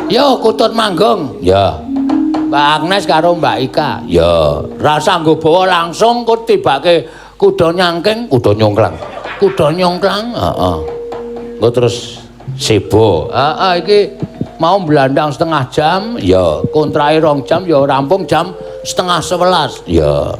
Yo kutut manggung. Ya. Mbak Agnes karo Mbak Ika. Ya. Rasa nggo bawa langsung kok tibake kuda nyangking, kuda nyongklang. Kuda nyongklang, heeh. Engko terus sebo. Heeh, iki mau mblandang setengah jam, ya. Kontrake 2 jam ya rampung jam 10.30. Ya.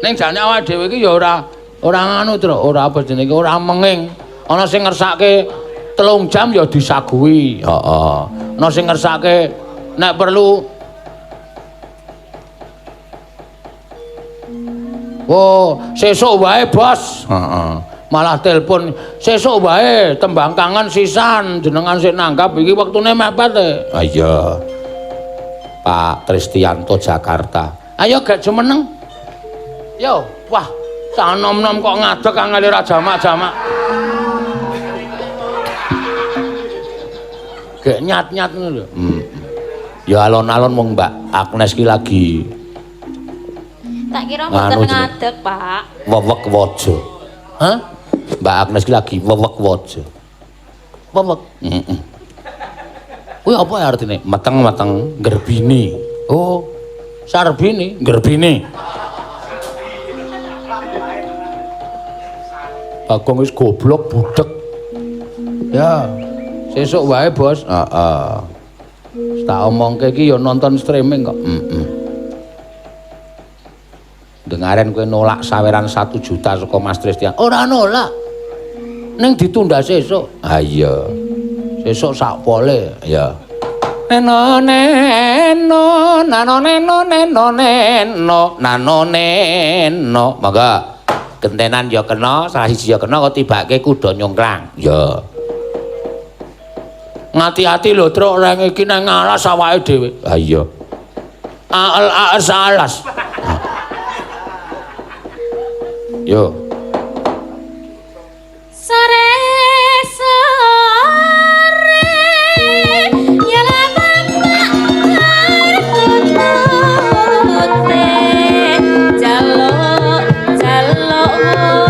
Ning jane awake dhewe iki ya ora ora nganu, Tru, ora apa jenenge, ora menging. Ana sing ngersake 3 jam ya disaguhi. Heeh. Ana sing ngersake nek perlu. Oh, sesuk wae, Bos. Heeh. Malah telepon, sesuk wae tembang kangen sisan jenengan sik nanggap iki wektune mepet e. Ah iya. Pak Tristianto Jakarta. Ayo gak jumeneng. Yo, wah, cah nom-nom kok ngadeg angel ora jamak-jamak. Gek nyat-nyat ngono lho. Ya alon-alon wong Mbak Agnes ki lagi Tak kira mboten ngadeg, Pak. Wewek waja. Hah? Mbak Agnes ki lagi wewek waja. Wewek. Heeh. Kuwi apa ya artine? Meteng-meteng nggerbini. Oh, sarbini nggerbini. Bagong wis goblok budek. Ya, sesuk wae, Bos. Heeh. Tak omongke iki ya nonton streaming kok. Heeh. Dengaren kowe nolak saweran 1 juta saka Mas Tristian. Ora nolak. Ning ditunda sesuk. Ha iya. Sesuk sak pole ya. Neno neno nano neno neno neno nano neno. Monggo. Gentenan ya kena, salah siji ya kena kok tibake kuda nyongklang. Ya. Ngati-ati lho, Truk, reng iki nang alas awake dhewe. Ha iya. Ael aes alas. Yo. Sore sore ya la bapak kutute jaluk jaluk wong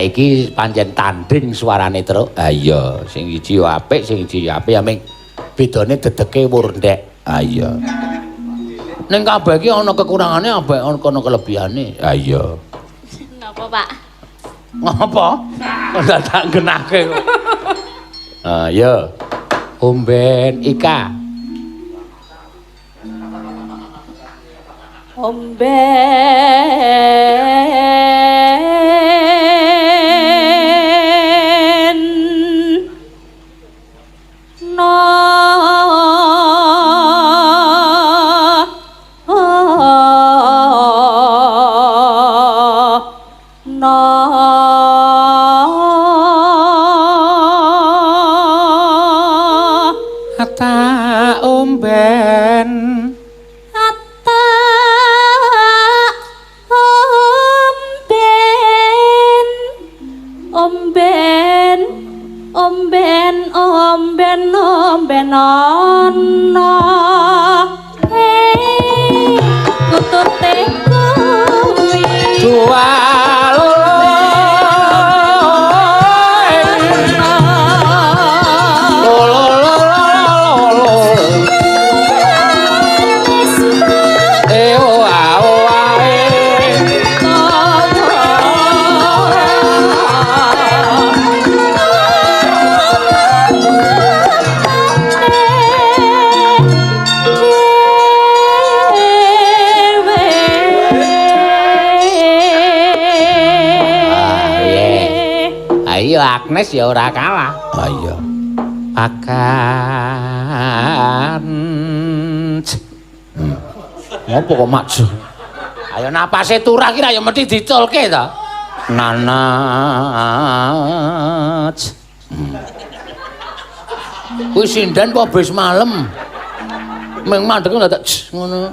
Iki pancen tanding suarane, Truk. Ha iya, sing siji yo apik, sing siji yo apik ya ming bedane dedeke wurndek. Ha iya. Ning kabeh iki ana kekurangane, ambek ana kelebihane. Ha iya. Napa, Pak? Ngapa? Kok dadak genahke kok. Ha iya. Omben Ika. Omben Agnes ya ora kalah. Ha iya. Akan. Ngopo kok maju? Ayo napase turah ki ya mesti diculke to. Nanaj. Kuwi sinden apa bis malem? Ming mandek dadak ngono.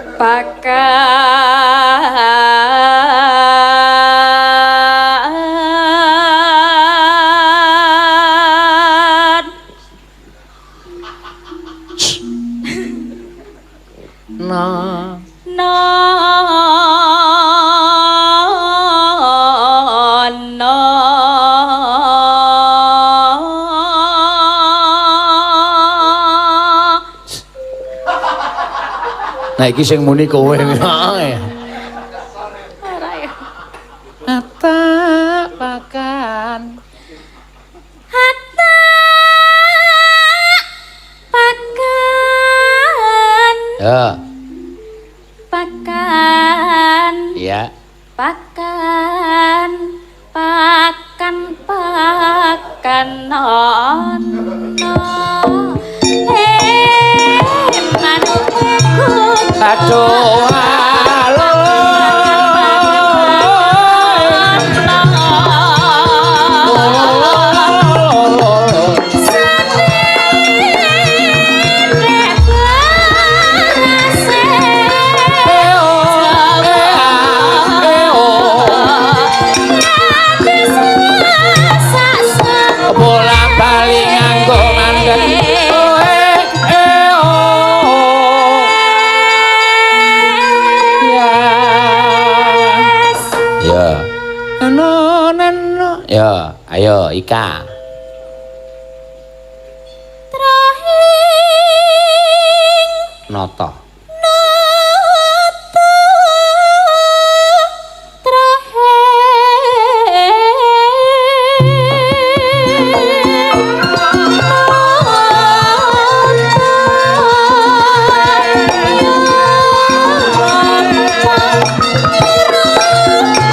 Pakan. Na. No no. Nah iki sing muni kowe. Ora ya. Ata pakan. Hatta pakan. Ya. Pakan. Iya. Pakan. Pakan pakan ono. Manukku. Aduh. Bola bali nganggo mandek. Oh eh oh. Ya. Ya. No no no. Ya, ayo Ika. Noto.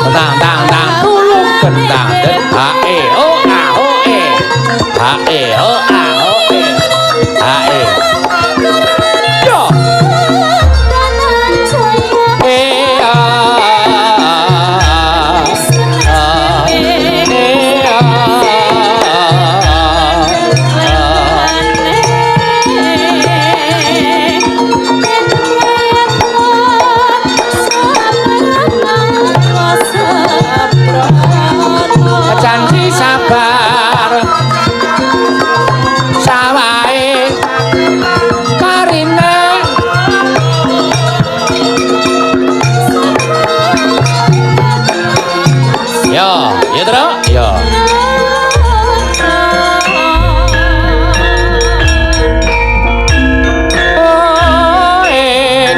Tang tang tang tulung gendang den H E O A O E H E O A O E H E. Yo. E A A E A Janji sabar sawahe karine. Yo, ya Tru? Yo. Oh, ing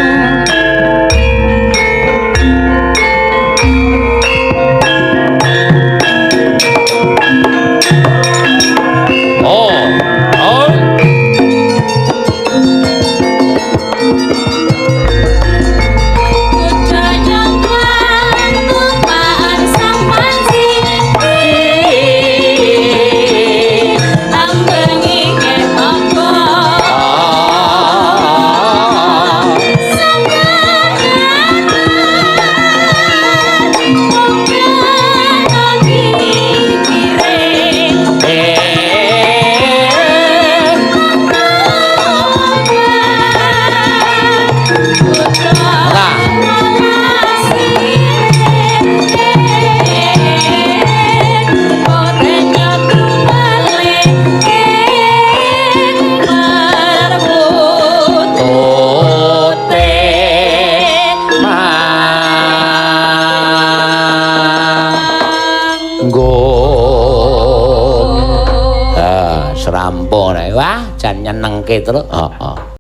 Oh, oh. Ah. Eh. Lah. Tote manggung. Ah, serampung. Wah, jan nyenengke terus. Heeh.